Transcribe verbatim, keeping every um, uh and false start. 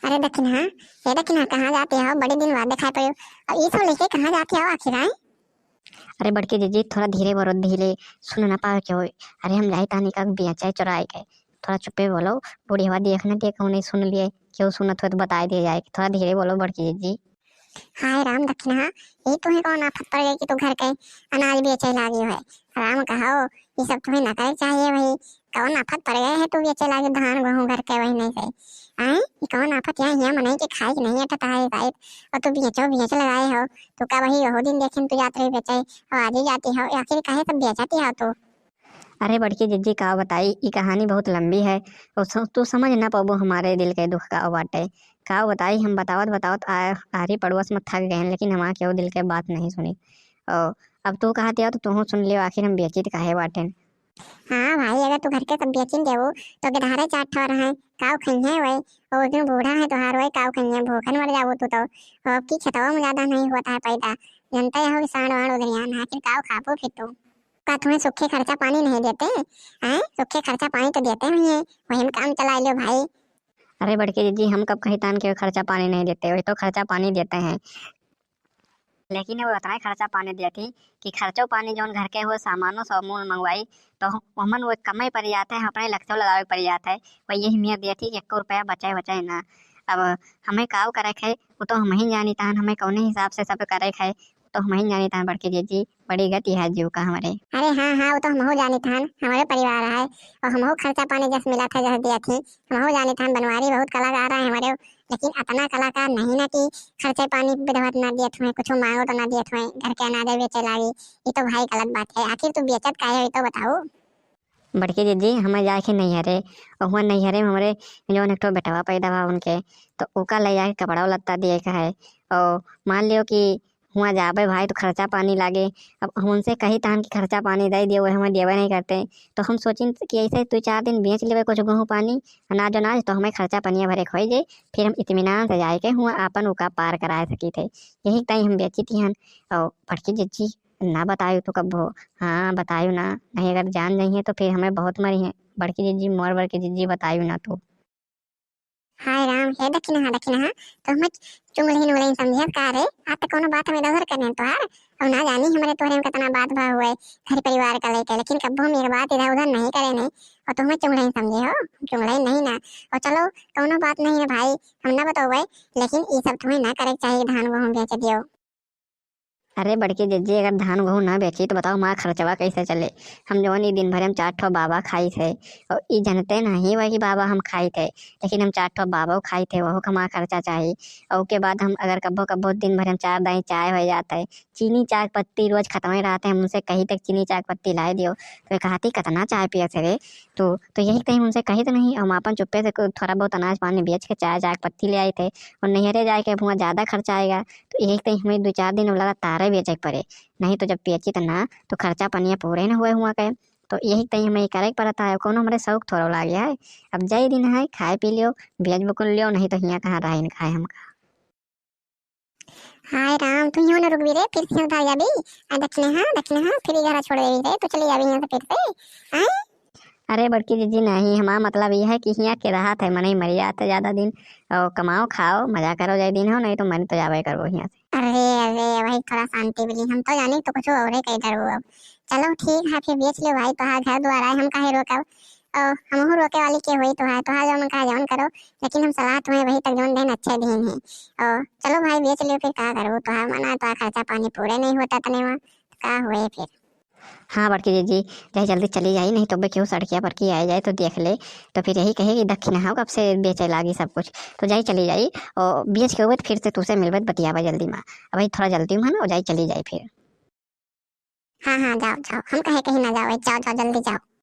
अरे दखिनहा, ए दखिनहा, कहाँ जात हौ? बड़े दिन बाद देखाई पड़ियो। अब ई सब लेके कहाँ जात हौ आखिर, आय? अरे बड़की जिज्जी, थोड़ा धीरे बोलो, धीरे, सुन ना पावे के होई। अरे हम जाई तानी का बेचै चोराई के, थोड़ा चुप्पे बोलो, बुढ़िया देख न दे, कहूँ नहीं सुन लिए, केहू सुनत होय तो बताई दिया जाए। थोड़ा धीरे बोलो बड़की जिज्जी। हाय राम दखिनहा, ई तुहे कौन आफत पड़ गई कि तू घर के अनाज बेचै लागी है? राम कहो, ई सब तुहे ना करे चाहिए भाई। कौन आफत पड़ गए है तू बेचै लागी धान गेहूँ घर के वही नहीं से? आय, ई कौन आफत यहाँ, यहाँ मनई के खाए के नहीं अटत है भाई। और तू बेचो बेच लगाए हो, तू का वही वहू दिन देखे तू जात रही बेचै, और आज ही जाती हो, आखिर काहे सब बेचती हो तू? अरे बड़की जिज्जी, का बताई, ई कहानी बहुत लंबी है। और स-, तू समझ ना पाबो हमारे दिल के दुख का बाटे। का बताई, हम बतावत बतावत आ-, आरी पड़ोस में थक गए, लेकिन हमार केहू दिल के बात नहीं सुनी। और अब तू कहत हौ तो तूहू सुन लियो, आखिर हम बेचित काहे बाटेन। हाँ भाई, अगर तू घर के सब बेचिन देबो तो गदहरे चार ठो रहे, काव खइहें वै? वो दिन बूढ़ा है तोहार वै, काव खइहें, भूखन मर जाबो तू तो। और अब की खेतवा में ज्यादा नहीं होता है पैदा, जनते हो कि सांड वांड उधरियान, आखिर काव खाबो फिर तू? का तुम्हें सूखे खर्चा पानी नहीं देते हैं? सूखे खर्चा पानी तो देते ही हैं, वही में काम चला लो भाई। अरे बड़की जिज्जी, हम कब कही तान के खर्चा पानी नहीं देते, वही तो खर्चा पानी देते हैं। लेकिन वो इतना ही खर्चा पानी देती कि खर्चो पानी जौन घर के हो, सामानो सामून मंगवाई, तो हमन वो कमाई पड़ जाते हैं, अपने लक्ष्य लगावे पड़ जाते हैं। वो यही मेर देती कि एक रुपया बचाए बचाए ना। अब हमें काव करे है, वो तो हम ही जानी तान, हमें कौने हिसाब से सब करे है, वो तो हम ही जानी तान बड़की जिज्जी। बड़ी गति है जीव का हमरे। अरे हाँ, हाँ, वो तो हमहू जानित हन, हमरे परिवार है, और हमहू खर्चा पानी जस मिलत है, जस दियत ही, हमहू जानित हन, बनवारी बहुत कलाकार है हमरे, लेकिन अतना कलाकार नहीं ना कि खर्चे पानी विधवत ना दियत हुए, कुछ मांगो तो ना दियत हुए, घर के अनाज बेचे लागी, ये तो भाई गलत बात है। आखिर तू बेचत काहे हो, ये तो बताओ। बड़की जिज्जी, हमें जाए के नैहरे, और हुआ नैहरे में हमरे जौन एक ठो बेटवा पैदा बा उनके, तो ओका ले जाके कपड़ा लत्ता दिए के है। और मान लियो कि हुआं जाबे भाई तो खर्चा पानी लागे। अब हम उनसे कही तहन कि खर्चा पानी दे दियो, वो हमें देवे नहीं करते। तो हम सोचिन कि ऐसे दो चार दिन बेच लेवे कुछ गेहूँ पानी, अनाज उनाज, तो हमें खर्चा पनिया भरे खोई जाए, फिर हम इत्मीनान से जाए के हुआं आपन उका पार कराए सकी थे। यही ताई हम बेची थी हन। और बड़की जिज्जी ना बतायु तो कब्बो, हाँ बतायु ना, नहीं अगर जान जाइए तो फिर हमें बहुत मरी है। बड़की जिज्जी, मोर बड़की जिज्जी, बतायु ना तू। हाय राम, हे दखिनहा, दखिनहा, तो हमें चुंगलहिन उंगलहिन समझियत का रे? आज तक कौनो बात हम इधर उधर करने तोहार, और ना जानी हमरे तोहरे में कितना बात भा हुए घर परिवार का लेके, लेकिन कब्बो हम एक बात इधर उधर नहीं करे ने, और तुम चुंगलहिन समझे हो, चुंगलहिन नहीं ना। और चलो, कौनो बात नहीं है भाई, हम ना बतौबे, लेकिन ई सब तुम्हें ना करे के चाहिए, धान गेहूँ बेच दियो। अरे बड़की जिज्जी, अगर धान गेहूँ ना बेची तो बताओ हमारा खर्चवा कैसे चले? हम जवन ई दिन भर हम चार ठो बाबा खाई थे, और ई जनते नहीं हुआ कि बाबा हम खाई थे, लेकिन हम चार ठो बाबा खाई थे, वहू का हमारा खर्चा चाही। और के बाद हम अगर कब्बो कब्बो दिन भर हम चार दाई चाय हो जाते, चीनी चाय पत्ती रोज खत्म ही रहते, हम उनसे कही तक चीनी चाय पत्ती लाए दियो, तो वे कहती कितना चाय पिए थे रे तू, तो यही कहीं उनसे कही तो नहीं, हम अपन चुप्पे से कुछ थोड़ा बहुत अनाज पानी बेच के चाय चाय पत्ती ले आई थे, और नैहरे जाए के अब हुआं ज्यादा खर्चा आएगा, तो यही कहीं हमें दो चार दिन लगातार ही बेचे के पड़े, नहीं तो जब बेची तो ना तो खर्चा पनिया पूरे न हुए हुआ के। तो यही कहीं हमें करे के पड़ता है, कौनो हमरे शौक थोड़ो लागे है। अब जय दिन है, खाए पी लियो, बेच बकुल लियो, नहीं तो हियाँ कहाँ रहे न खाए हमका। हाय राम, तू यूं न रुकबी रे, फिर से उधर जाबी। आ दखिनहा, दखिनहा, फिर ई घर छोड़ देबी रे, तू चली जाबी यहाँ से फिर से। आय? अरे बड़की जिज्जी, नहीं, हमारा मतलब ये है कि हियाँ के रहा थे, मनई मरी जाते ज्यादा दिन, और कमाओ खाओ, मजा करो, जाए दिन हो, नहीं तो मर तो जावे करबो हियाँ से। अरे, अरे, भाई थोड़ा शांति मिली, हम तो जानी तो कुछ और ही कही डरबो अब। चलो ठीक है, फिर बेच लो भाई, तोहार घर द्वार है, हम काहे रोकब? और हमहू रोके वाली के होई तोहार, तोहार जौन कहा जौन करो, लेकिन हम सलाह तुम्हें वही तक जौन देन अच्छे दिन है। और चलो भाई, बेच लियो, फिर का करबो, तोहार मना, तोहार खर्चा पानी पूरे नहीं होता तने में, तो का हुए फिर? हाँ बड़की जिज्जी, चाहे जल्दी चली जाई, नहीं तो बे केहू सड़किया पर की आए जाए तो देख ले, तो फिर यही कहे कि दखिनहा कब से बेचे लागी सब कुछ, तो जाई चली जाई, और बेच के हुए तो फिर से तुसे मिलबे तो बतियाबा जल्दी में। अब भाई थोड़ा जल्दी में है ना, और जाई चली जाई फिर। हाँ, हाँ, जाओ, जाओ, हम कहे कहीं ना जाओ, जाओ, जाओ, जल्दी जाओ।